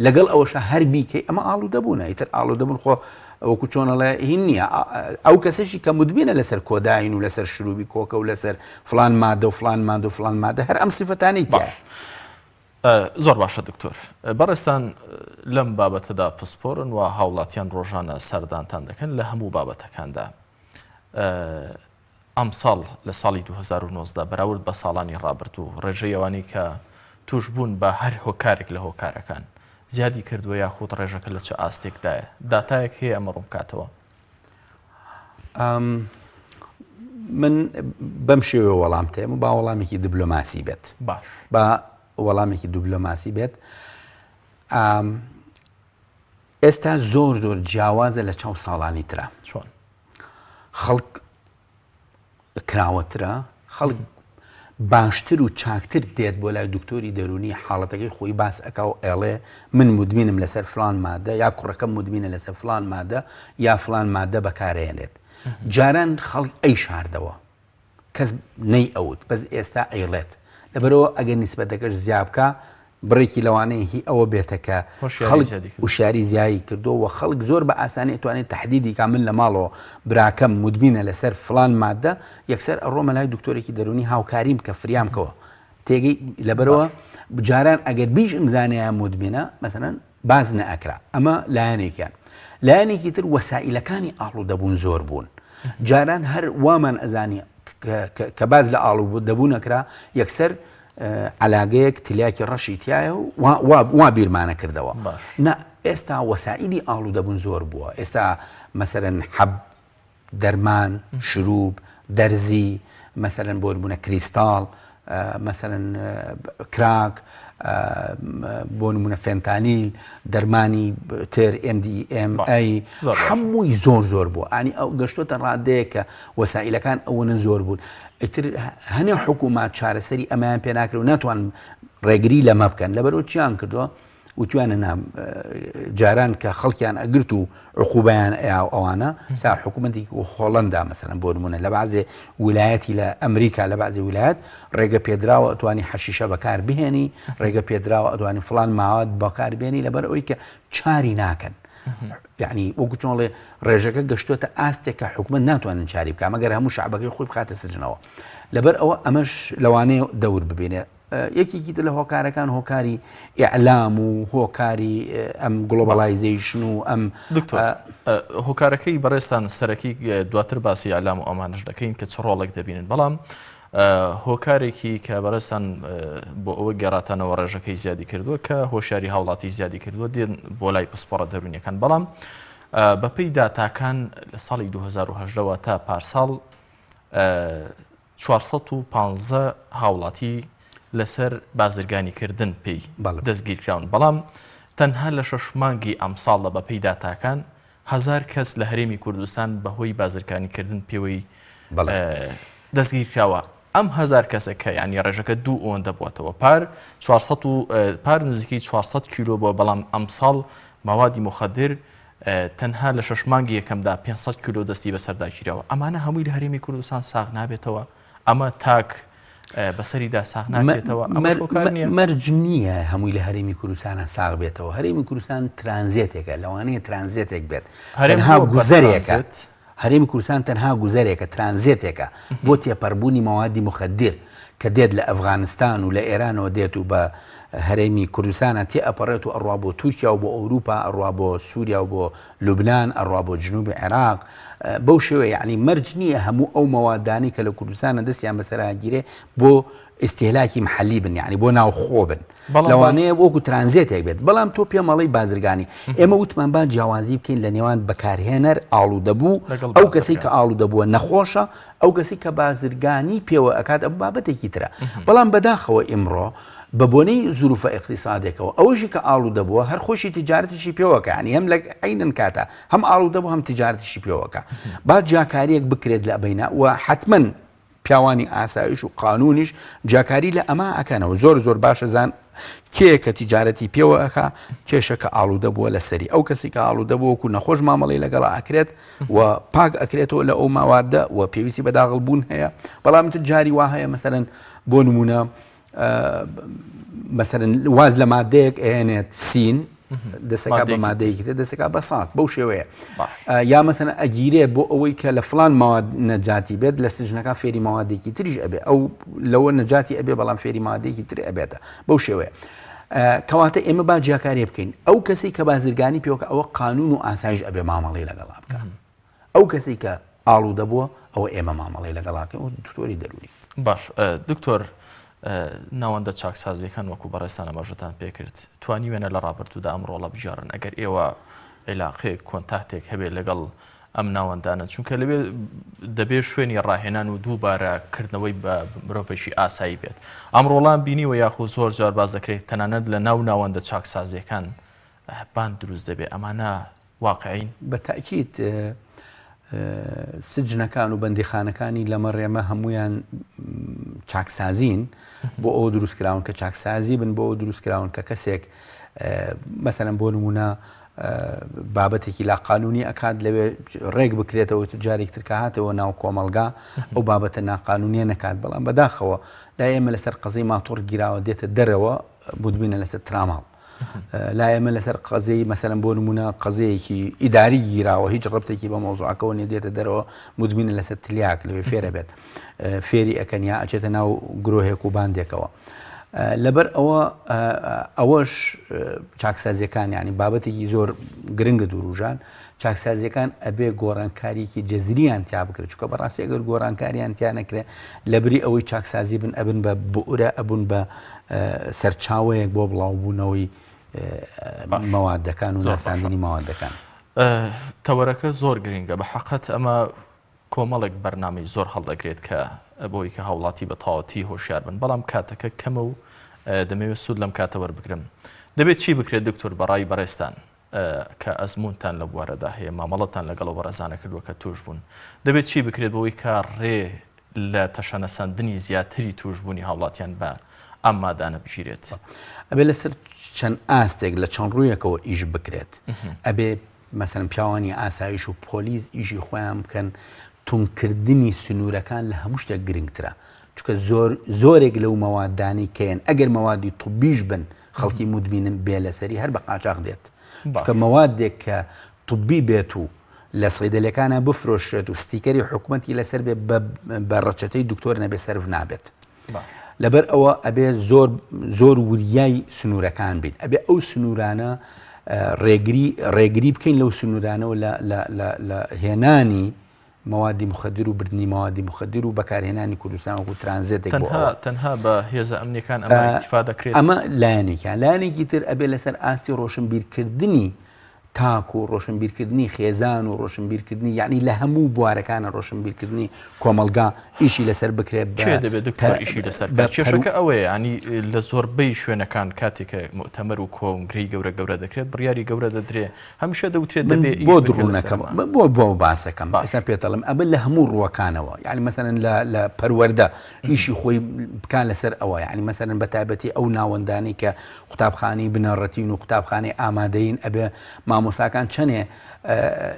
لەگەڵ ئەوەشا هەر بیکەی ئەمە ئاڵوودەبوونە ئیتر ئاڵوودەبوون خۆ وەکو چۆن ئەڵێ هین نییە ئەو کەسەشی کە مدمینە لەسەر کۆداین و لەسەر شروبی کۆکە و لەسەر فلان مادە و فلان مادە و فلان مادە هەر ئەم سیفەتانەی تیا باش زۆر باشە دکتۆر بەڕێزتان لەم بابەتەدا پسپۆرن و هاوڵاتیان ڕۆژانە سەردانتان دەکەن لە هەموو بابەتەکاندا ئەمساڵ لە ساڵی 2019 بەراورد بە ساڵانی ڕابردوو ڕێژەی ئەوانەی کە تووشبوون بە هەر هۆکارێک لە هۆکارەکان زیادی کردووە یاخود ڕێژەکە لە چ ئاستێکدایە؟ داتایەک هەیە ئەمە ڕوونبکاتەوە؟ من بەم شێوە وەڵام تێم و با وەڵامێکی دیبلۆماسی بێت باش با وەڵامێکی دیبلۆماسی بێت ئێستا زۆر زۆر جیاوازە لە چاو ساڵانی ترا چۆن؟ خەڵک کراوەترە، خەڵک باشتر و چاکتر دێت بۆ لای دکتۆری دەرونی حاڵەتەکەی خۆی باس ئەکا و ئەڵێ من مدمینم لەسەر فلان مادە یا کوڕەکەم مدمینە لەسەر فلان مادە یا فلان مادە بەکارێنێت جاران خەڵک ئەی شاردەوە کەس نەی ئەوت بەس ئێستا ئەیڵێت لەبەرەوە ئەگەر نیسبەتەکەش زیابکە بڕێکی لەوانەیە هی ئەوە بێتە کە خەڵک وشیاری زیایی کردووە و خەڵک زۆر بە ئاسانی ئەتوانێت تەحدیدی کا من لە ماڵەوە براکەم مدمینە لەسەر فلان مادە یەکسەر ئەڕۆمە لای دکتۆرێکی دەرونی هاوکاریم کە فریام کەوە تێگەی لەبەرەوە جاران ئەگەر بیش ئەمزانەیە مدمینە مەسەلەن باس نەئەکرا ئەمە لایەنێکیان لایەنێکی تر وەسائیلەکانی ئاڵوودەبوون زۆر بوون جاران هەر وامان ئەزانی کە باز لە ئاڵوودەبوون ئەکرا یەکسەر عەلاگەیەک تلیاکی ڕەشی تایە و وا بیرمانە کردەوە نا ئێستا وەسائیلی ئاڵوودەبوون زۆر بووە ئێستا مەسەرەن حەب دەرمان شروب دەرزی مەسەرەن بۆ نمونە کریستاڵ مەسەرەن کراک بۆ نمونە فێنتانیل دەرمانی تر MDMA هەمووی زۆر زۆر بوو ئانی ئەو گەشتۆتە ڕادەیە کە وەسائیلەکان ئەوەنە زۆر بوون ئیتر هەنێ حکوومات چارەسەری ئەمەیان پێ ناکرێت و ناتوان ڕێگری لەمە بکەن لەبەرەوە چیان کردووە وتویانە نا جاران کە خەڵکیان ئەگرت و عقوبیان ئەیا و ئەوانە سا حکوومەتێکی و هۆڵندا مەسەلەن بۆ نمونە لە بەعزێ ولایەتی لە ئەمریکا لە بەعزێ ولایەت ڕێگە پێدراوە ئەتوانی حەشیشە بەکار بهێنی ڕێگە پێدراوە ئەتوانی فلان ماوات بەکار بێنی لەبەر ئەوەی کە چاری ناکەن یعنی وەکو چۆن ڕێژەکە گەشتوەتە ئاستێک کە حکومت ناتوانن چاری بکە مەگەر هەموو شعبەکەی خۆی بخاتە سجنەوە لەبەر ئەوە ئەمەش لەوانەیە دەور ببینێ یەکێکی تر لە هۆکارەکان هۆکاری ئیعلام و هۆکاری ئەم globalization و ئەم دکتۆر هۆکارەکەی بەڕێزتان سەرەکی دواتر باسی ئیعلام و ئەمانەش دەکەین کە چ ڕۆڵێک دەبینن بەڵام هۆکارێکی کە بەڕێزتان بۆ ئەوە گەڕاتانەوە ڕێژەکەی زیادی کردووە کە هۆشیاری هاوڵاتی زیادی کردووە دێن بۆ لای پسپۆڕە دەروونیەکان بەڵام بەپێی داتاکان لە ساڵی 2010ەوە تا پارساڵ 415 هاوڵاتی لەسەر بازرگانیکردن پێی دەستگیرکراون بەڵام تەنها لە شەش مانگی ئەمساڵدا بەپێی داتاکان هەزار کەس لە هەرێمی کوردستان بەهۆی بازرگانیکردن پێوەی دەستگیرکراوە ئەم هەزار کەسە کە یانی ڕێژەکە دوو ئەوەندە بووەتەوە پار 400 و پار نزیکەی 400 کیلۆ بووە بەڵام ئەمساڵ مەوادی مخدر تەنها لە شەش مانگی یەکەمدا 500 کیلۆ دەستی بەسەردا گیراوە ئەمانە هەمووی لە هەرێمی کوردستان ساغ نابێتەوە ئەمە تاک بەسەریدا ساغ ناکرێتەوە مەرج نییە هەمووی لە هەرێمی کوردستانە ساغ بێتەوە هەرێمی کوردستان ترانزێتێکە لەوانەیە ترانزێتێک بێت هەرێمها گوزەرێکە هەرێمی کوردستان تەنها گوزەرێکە ترانزێتێکە بۆ تێپەربوونی مەوادی مخدر کە دێت لە ئەفغانستان و لە ئێرانەوە دێت و بە هەرێمی کوردستانە تێ ئەپەڕێت و ئەڕوا بۆ تورکیا و بۆ ئەوروپا ئەڕوا بۆ سووریا و بۆ لوبناان ئەڕوا بۆ جنوبی عێراق بەو شێوەیە یعنی مەرج نییە هەموو ئەو مەوادانەی کە لە کوردستانە دەستیان بەسەرا گیرێ بۆ. ئیستیهلاکی محلی بن یعنی بۆ ناوخۆ بن لەوانەیە وەکو ترانزێتێک بێت بەڵام تۆ پێمەڵی بازرگانی ئێمە وتمان با جیاوازی بکەین لە نێوان بەکارهێنەر ئاڵوودەبوو ئەو کەسێک کە ئاڵوودەبووە نەخۆشە ئەو کەسی کە بازرگانی پێوە ئەکات ئەم بابەتێکی ترە بەڵام بەداخەوە ئیمڕۆ بە بۆنەی زروفە ئیقتیسادێکەوە ئەوەشی کە ئاڵوودەبووە هەر خۆشی تجارەتیشی پێوەکە ینی هەم لە عینن کاتە هەم ئاڵوودەبوو هەم تجارەتیشی پێوەکە با جیاکاریەک بکرێت لە بینە و حتمما پیاوانی ئاسایش و قانونیش جیاکاری لە ئەمە ئەکەنەوە زۆر زۆر باشە زان کێ کە تیجارەتی پێوە ئەکا کێشە کە ئاڵوودە بووە لەسەری ئەو کەسی کە ئاڵوودە بووە وەکو نەخۆش مامەڵی لەگەڵا ئەکرێت و پاک ئەکرێتەوە لە ئەو ماوادە و پێویستی بە داغڵ بوون هەیە بەڵام تر جاری وا هەیە مەسەرەن بۆ نمونە مەسەرەن واز لە مادەیەک ئەیەنێت سین دەسەکە بە مادەیەکی تر دەسەکە بە سات بەو شێوەیە یا مەسەن ئەگیرێ بۆ ئەوەی کە لە فلان ماواد نەجاتی بێت لە سجنەکە فێری ماوادێکی تریش ئەبێ ئەو لەوە نەجاتی ئەبێ بەڵام فێری مادێکی تر ئەبێتە بەو شێوەیە. کەواتە ئێمە با جیاکاری بکەین ئەو کەسی کە بازرگانی پێوەکە ئەوە قانون و ئاسایش ئەبێ مامەڵی لەگەڵا بکە ئەو کەسی کە ئاڵوودە بووە ئەوە ئێمە مامەڵەی لەگەڵاکەین و دکتۆری دەروونی. باش دکتۆر ناوەندە چاکسازیەکان وەکو بەڕێزتان ئاماژەتان پێکرد توانیوێنە لە ڕابردوودا ئەم ڕۆڵە بگێڕن ئەگەر ئێوە عیلاقەیەک کۆنتاکتێک هەبێت لەگەڵ ئەم ناوەندانە چونکە لەوێ دەبێ شوێنی ڕاهێنان و دووبارە کردنەوەی بە مرۆڤێکی ئاسایی بێت ئەم ڕۆڵان بینیوە یاخو زۆر جار باز دەکرێت تەنانەت لە ناو ناوەندە چاکسازیەکان باند دروست دەبێت ئەمانە واقعین؟ بە تەئکید سجنەکان و بەندیخانەکانی لەمەڕ ئێمە هەمویان چاکسازین بۆ ئەوە دروست کراون کە چاکسازی بن بۆ ئەوە دروست کراون کە کەسێک مەسەلەن بۆ نمونە بابەتێکی لا قانونی ئەکات لەوێ ڕێک بکرێتەوە جارێک تر کە هاتەوە ناو کۆمەلگا ئەو بابەتە ناقانونیە نەکات بەڵام بەداخەوە لای ئێمە لەسەر قەزەی ماتۆڕ گیراوە دێتە دەرەوە مدمنە لەسەر تراماڵ لای ئێمە لەسەر قەزیەی مەسەلەن بۆ نمونە قەزیەیەکی ئیداری گیراوە هیچ ڕبتێکی بە مەوزوعەکەەوە نیە دێتە دەرەوە مدمینە لەسەر تلیاک لەوێ فێرە بێت فێری ئەکەن یا ئەچێتە ناو گرۆهێک و باندێکەوە. لەبەر ئەوە ئەوەش چاکسازیەکان ینی بابەتێکی زۆر گرنگە دووروژان چاکسازیەکان ئەبێ گۆڕانکاریکی جەزریان تیا بکرێت چونکە بەڕاستی ئەگەر گۆڕانکاریان تیا نەکرێت لەبری ئەوەی چاکسازی بن ئەبن بە بئورە ئەبوون بە سەرچاوەیەک بۆ بڵاوبوونەوەی مەوادەکان و ناساندنی مەوادەکان. تەوەرەکە زۆر گرنگە بە حەقەت ئەمە کۆمەڵێک بەرنامەی زۆر هەڵدەگرێت کە بۆی کە هاوڵاتی بە تەواوەتی هۆشیار بن بەڵام کاتەکە کەمە و دەمەوێت سوود لەم کاتە وەربگرم دەبێت چی بکرێت دکتۆر بەڕای بەڕێزتان کە ئەزموونتان لە بوارەدا هەیە، مامەڵەتان لەگەڵ ئەو بەڕێزانە کردووە کە تووش بوون، دەبێت چی بکرێت بۆ ئەوەی کە ڕێ لە تەشەنەسەندنی زیاتری تووشبوونی هاوڵاتیان بە ئەم مادانە بگیرێت؟ ئەبێ لەسەر چەند ئاستێک لە چەند ڕوویەکەوە ئیش بکرێت. ئەبێ مەسەلەن پیاوانی ئاسایش و پۆلیس ئیشی خۆیان بکەن، توندکردنی سنوورەکان لە هەموو شتێک گرنگترە. چونکە زۆر زۆرێک لەو مەوادانەی کە یەن ئەگەر مەوادی طبیش بن خەڵکی مدمینن بێ لەسەری هەر بە قاچاخ دێت چونکە مەوادێک کە طبی بێت و لە سەیدەلەکانە بفرۆشرێت و ستیکەری حکومەتی لەسەر بێ بە ڕەچەتەی دکتۆر نەبێ سەرف نابێت لەبەر ئەوە ئەبێ زۆر زۆر وریای سنوورەکان بین ئەبێ ئەو سنوورانە ڕێگری ڕێگری بکەین لەو سنوورانەوە لە هێنانی موادی مخدر و بردنی موادی مخدر و بەکارهێنانی کوردستان وەکو ترانزێتێک بۆ ئەوە. تەنها بە هێزە ئەمنیەکان ئەمە ئیکتیفا دەکرێت؟ ئەمە لایەنێکیان، لایەنێکی تر ئەبێ لەسەر ئاستی ڕۆشنبیرکردنی تاک و ڕۆشنبیرکردنی خێزان و ڕۆشنبیرکردنی یعنی لە هەموو بوارەکانە ڕۆشنبیرکردنی کۆمەڵگا ئیشی لەسەر بکرێت بە کێ دەبێت دکتۆر ئیشی لەسەر بکات؟ کێشەکە ئەوەیە یعنی لە زۆربەی شوێنەکان کاتێک کە موئتەمەر و کۆنگرەی گەورە گەورە دەکرێت بڕیاری گەورە دەدرێ هەمیشە دەوترێت دەبێ ئیش بۆ دڕوونەکەم بۆ بۆ باسەکەم ئێستا پێتەڵم ئەمە لە هەموو ڕووەکانەوە یعنی مەسەلەن لە لە پەروەردە ئیشی خۆی بکان لەسەر ئەوە یعنی مەسەلەن بە تایبەتی ئەو ناوەندانەی کە قوتابخانەی بنەڕەتین و قوتابخانەی ئامادەین ئەبێ مامۆساکان چەنێ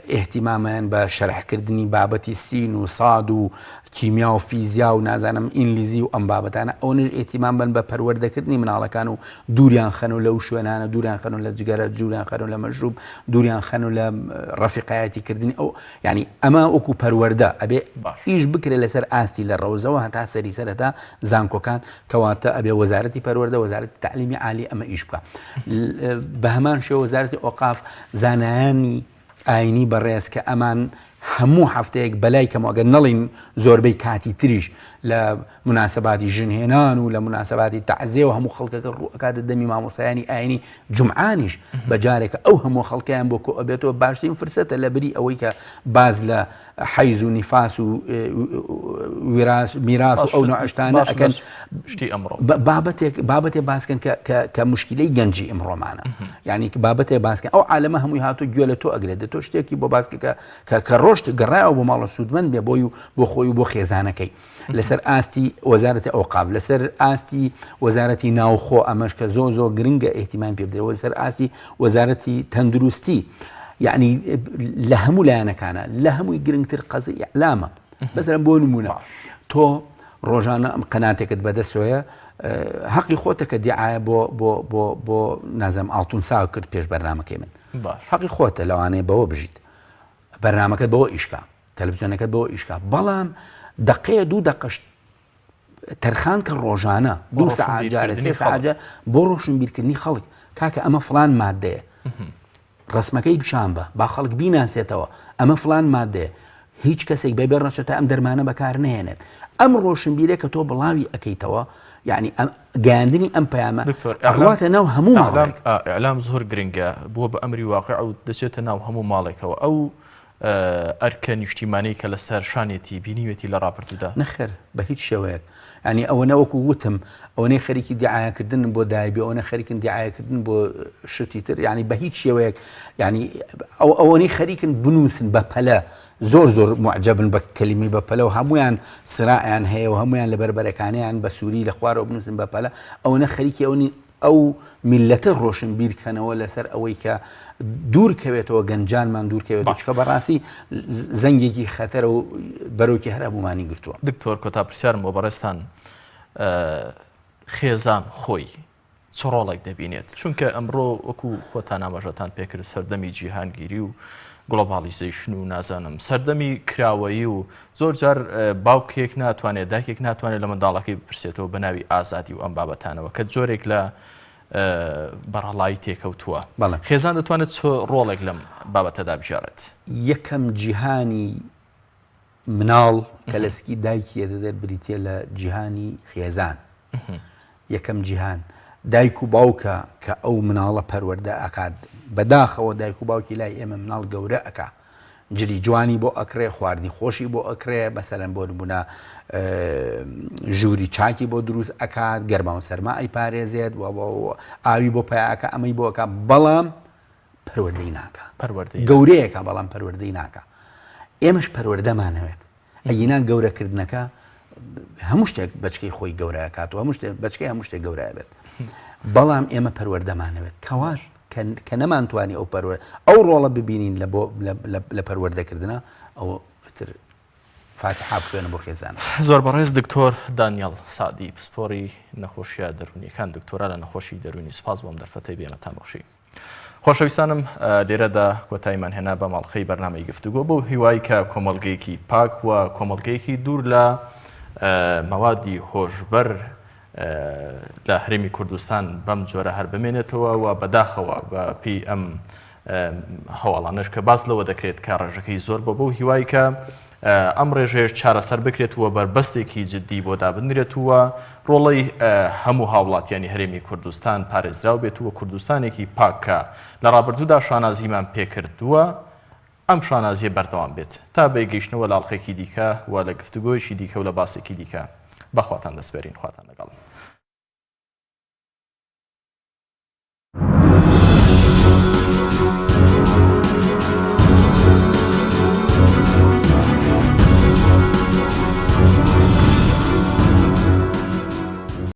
ئیهتیمامیان بە شەرحکردنی بابەتی سین و ساد و کیمیا و فیزیا و نازانم ئینگلیزی و ئەم بابەتانە ئەوەنەش ئیهتیمام بن بە پەروەردەکردنی مناڵەکان و دووریان خەن و لەو شوێنانە دووریان خەن و لە جگەرە جوریان خەن و لە مەشروب دووریان خەن و لە ڕەفیقایەتی کردنی ئەو یعنی ئەمە وەکو پەروەردە ئەبێ ئیش بکرێت لەسەر ئاستی لە ڕەوزەوە هەتا سەری سەرەتا زانکۆکان کەواتە ئەبێ وەزارەتی پەروەردە وەزارەتی تەعلیمی عالی ئەمە ئیش بکە بە هەمان شێوە وەزارەتی ئۆقاف زانایانی ئاینی بەڕێز کە ئەمان هەموو هەفتەیەک بەلای کەمەوە گەر نەڵێین زۆربەی کاتی تریش. لە موناسەباتی ژن هێنان و لە موناسەباتی تەعزێ و هەموو خەڵکەکە ڕوو ئەکاتە دەمی مامۆستایانی ئاینی جومعانیش بە جارێکە ئەو هەموو خەڵکیان بۆ کۆ ئەبێتەوە باشترین فرسەتە لە بری ئەوەی کە باز لە حەیز و نیفاس و ویراس میراس و ئەو نوعشتانە ئەکەن شتی ئەمڕۆ بابەتێک بابەتێ باسکەن کە کە مشکلەی گەنجی ئەمڕۆمانە یعنی بابەتێ باسکەن ئەو عالەمە هەمووی هاتو گوێ لە تۆ ئەگرێت تۆ شتێکی بۆ باسکە کە کە ڕۆشت گەڕایەوە بۆ ماڵە سوودمەند بێ بۆی و بۆ خۆی و بۆ خێزانەکەی لەسەر ئاستی وەزارەتی ئەوقاف لەسەر ئاستی وەزارەتی ناوخۆ ئەمەش کە زۆر زۆر گرنگە ئیهتیمام پێ بدرێت لەسەر ئاستی وەزارەتی تەندروستی یعنی لە هەموو لایەنەکانە لە هەمووی گرنگتر قەزی ئیعلامە بەسەرم بۆ نمونە تۆ ڕۆژانە ئەم قەناتێکت بەدەستەوەیە حەقی خۆتە کە دیعاە بۆ بۆ بۆ بۆ نازم ئاڵتون ساو کرد پێش بەرنمەکەی من حەقی خۆتە لەوانەیە بەوە بژیت بەرنمەکەت بەوە ئیشکا تەلەفزیۆنەکەت بەوە ئیشکا بەڵام دقەیە دوو دقەش تەرخان کە ڕۆژانە دوو سەعات جارێ سێ سەعات جار بۆ ڕۆشنبیرکردنی خەڵک کاکە ئەمە فلان مادەیە ڕسمەکەی پیشان بە با خەڵک بیناسێتەوە ئەمە فلان مادەیە هیچ کەسێک بەبێ ڕەچەتە ئەم دەرمانە بەکار نهێنێت ئەم ڕۆشنبیرێک کە تۆ بڵاوی ئەەکەیتەوە یعنی ئەم گەیاندنی ئەم پەیامە دکتۆر ئەڕواتە ناو هەموو ماڵێک ئیعلام زۆر گرنگە بووە بە ئەمری واقع و دەچێتە ناو هەموو ماڵێکەوە ئەو ئەرکە نیشتیمانەی کە لەسەر شانێتی بینیوێتی لە ڕاپرتوودا؟ نەخێر بە هیچ شێوەیەک. یانی ئەوەنە وەکو وتم ئەوەنەی خەریکی دیعایەکردنن بۆ دایبی ئەوەنە خەریکن دیعایەکردن بۆ شتی تر یانی بە هیچ شێوەیەک یانی ئەو ئەوەنەی خەریکن بنووسن بە پەلە زۆر زۆر معجبن بە کەلیمەی بە پەلە و هەمویان سراعیان هەیە و هەمویان لە بەربەرەکانیان بە سووری لە خوارەوە بنووسن بە پەلە ئەوەنە خەریکی ئەو نین ئەو میللەتە ڕۆشنبیر کەنەوە لەسەر ئەوەی کە دوور کەوێتەوە گەنجانمان دوور کەوێتەوە چکە بەڕاستی زەنگێکی خەتەرە و بەرۆکی هەر هەموومانی گرتووە. دکتۆر کۆتا پرسیارم بۆ بەڕێزتان خێزان خۆی چ ڕۆڵێک دەبینێت؟ چونکە ئەمڕۆ وەکو خۆتان ئاماژەتان پێکرد سەردەمی جیهانگیری و globalization و نازانم سەردەمی کراوەیی و زۆر جار باوکێک ناتوانێت دایکێک ناتوانێت لە منداڵەکەی بپرسێتەوە بە ناوی ئازادی و ئەم بابەتانەوە کە جۆرێک لە بەڕەڵایی تێکەوتووە خێزان دەتوانێت چ ڕۆڵێک لەم بابەتەدا بگێڕێت؟ یەکەم جیهانی مناڵ کە لە سکی دایکی یەتە دەر بریتە لە جیهانی خێزان یەکەم جیهان دایک و باوکە کە ئەو مناڵە پەروەردە ئەکات بەداخەوە دایک و باوکی لای ئێمە مناڵ گەورە ئەکا جلی جوانی بۆ ئەکڕێ خواردنی خۆشی بۆ ئەکڕێ مەسەلەن بۆ نمونە ژووری چاکی بۆ دروست ئەکات گەرما و سەرما ئەیپارێزێت و ئاوی بۆ پیاکە ئەمەی بۆ ئەکا بەڵام پەروەردەی ناکە پەروەردەی گەورەیەکە بەڵام پەروەردەی ناکە ئێمەش پەروەردەمانەوێت ئەگینا گەورەکردنەکە هەموو شتێک بەچکەی خۆی گەورەکات و هەموو شتێک بەچکەی هەموو شتێک گەورە بێت بەڵام ئێمە پەروەردەمانەوێت کەواش کە نەمانتوانی ئەو پەروەر ئەو ڕۆڵە ببینین لە بۆ لە پەروەردەکردنا ئەو تر فاتحا بخوێنە بۆ خێزان. زۆر بەڕێز دکتۆر دانیال سەعدی پسپۆڕی نەخۆشیە دەروونیەکان دکتۆرا لە نەخۆشی دەروونی سوپاس بۆم دەرفەتەی بێمەتان بەخشی. خۆشەویستانم لێرەدا کۆتاییمان هێنا بە ماڵخەی بەرنامەی گفتوگۆ بەو هیوای کە کۆمەڵگەیەکی پاک و کۆمەڵگەیەکی دوور لە مەوادی هۆشبەر لە هەرێمی کوردستان بەم جۆرە هەر بمێنێتەوە و بەداخەوە بە پێی ئەم هەواڵانەش کە باس لەوە دەکرێت کە ڕێژەکەی زۆر بە بەو هیوای کە ئەم ڕێژەیەش چارەسەر بکرێت و بەربەستێکی جددی بۆ دابنرێت و ڕۆڵەی هەموو هاوڵاتیانی هەرێمی کوردستان پارێزراو بێت و کوردستانێکی پاک کە لە ڕابردوودا شانازیمان پێکردووە ئەم شانازیە بەردەوام بێت تا بەیگەیشتنەوە لە ئەڵقەیەکی دیکە و لە گفتوگۆیەکی دیکە و لە باسێکی دیکە بەخواتان دەسپێرین خواتان لەگەڵ.